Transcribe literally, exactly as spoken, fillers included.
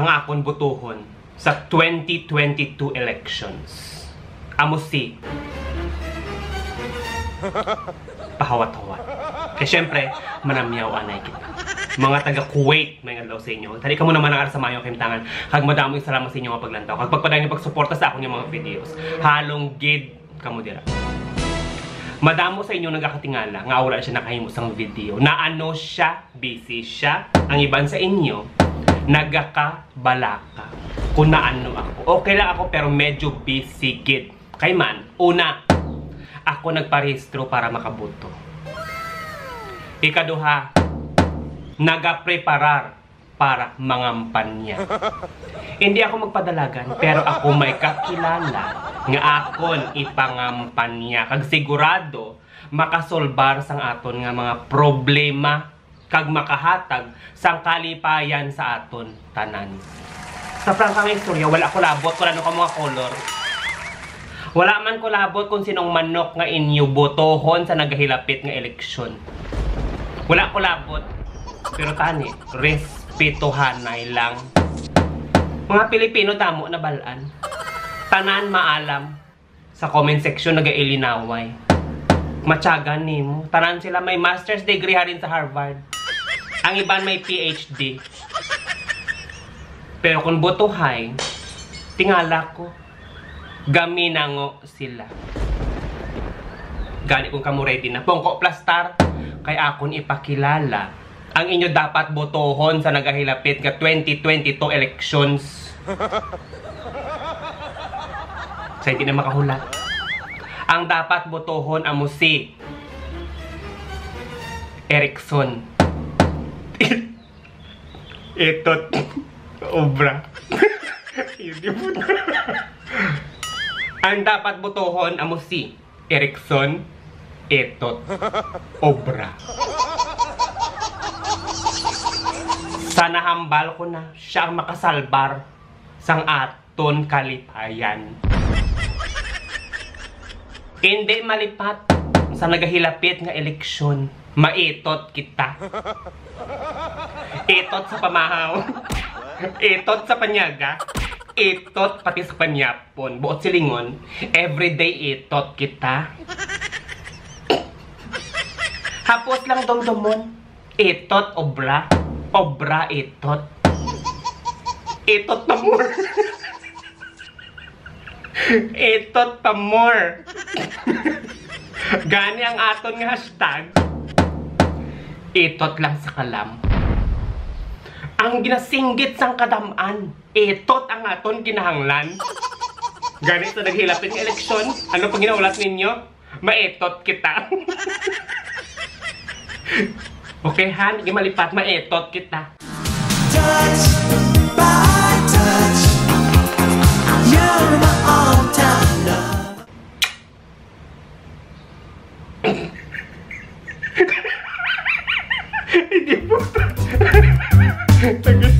Nga akon botohon sa twenty twenty-two elections amo si pahawat-hawat. Kay syempre, manamyaw anay kita. Mga taga Kuwait, may adlaw sa inyo. Dali kamo naman ang ara sa maayong kahimtangan. Kag madamo yung salamat sa inyo nga paglantaw. Kag pagpadayon nga pagsuporta sa akong mga videos. Halong gid kamo dira. Madamo sa inyo nagakatingala nga wala siya nakahimo sang video. Na ano siya, busy siya. Ang iban sa inyo, nagakabalaka kung naano ako. Okay lang ako, pero medyo busy gid. Kay man, una, ako nagparehistro para makaboto. Ikaduha, nagapreparar para mangampanya. Hindi ako magpadalagan, pero ako may kakilala nga akon ipangampanya. Kag sigurado, makasolbar sang aton nga mga problema kag makahatag sang kalipayan sa aton tanan. Sa prangka nga istorya, wala ko labot kung ano ka mga kolor. Wala man ko labot kung sinong manok nga inyo botohon sa nagahilapit nga eleksyon. Wala ko labot. Pero tani, respetohanay lang. Mga Pilipino damo na balaan. Tanan maalam. Sa comment section nagailinaway. Matyagan nimo. Tanan sila may master's degree harin sa Harvard. Ang iban may P H D. Pero kung botohay, tingala ko, gaminango sila. Gani kung kamo ready na, pungko plastar, kay akon ipakilala ang inyo dapat botohon sa nagahilapit nga twenty twenty-two elections. Sa hindi na makahulat. Ang dapat botohon amo si Erickson. Etot. Obra. Hindi po. Ang dapat botohon amo si Erickson Etot. Obra. Sa nahambal ko na, siya ang makasalbar sang aton kalipayan. Hindi malipat sa nagahilapit nga eleksyon, maetot kita. Etot sa pamahaw. Etot sa panyaga. Etot pati sa panyapon. Buot silingon, everyday etot kita. Hapos lang dumdumon. Etot obra. Obra etot. Etot pa more. Etot pa more. Gani ang aton nga hashtag, etot lang sa kalam. Ang ginasinggit sang kadam-an, etot ang aton kinahanglan. Gani sa naghilapit nga eleksyon, ano pang ginaulat ninyo? Maetot kita. Okay, ha? Hindi malipat, maetot kita. Touch by touch, you're my all-time love. Hindi po. Tagal.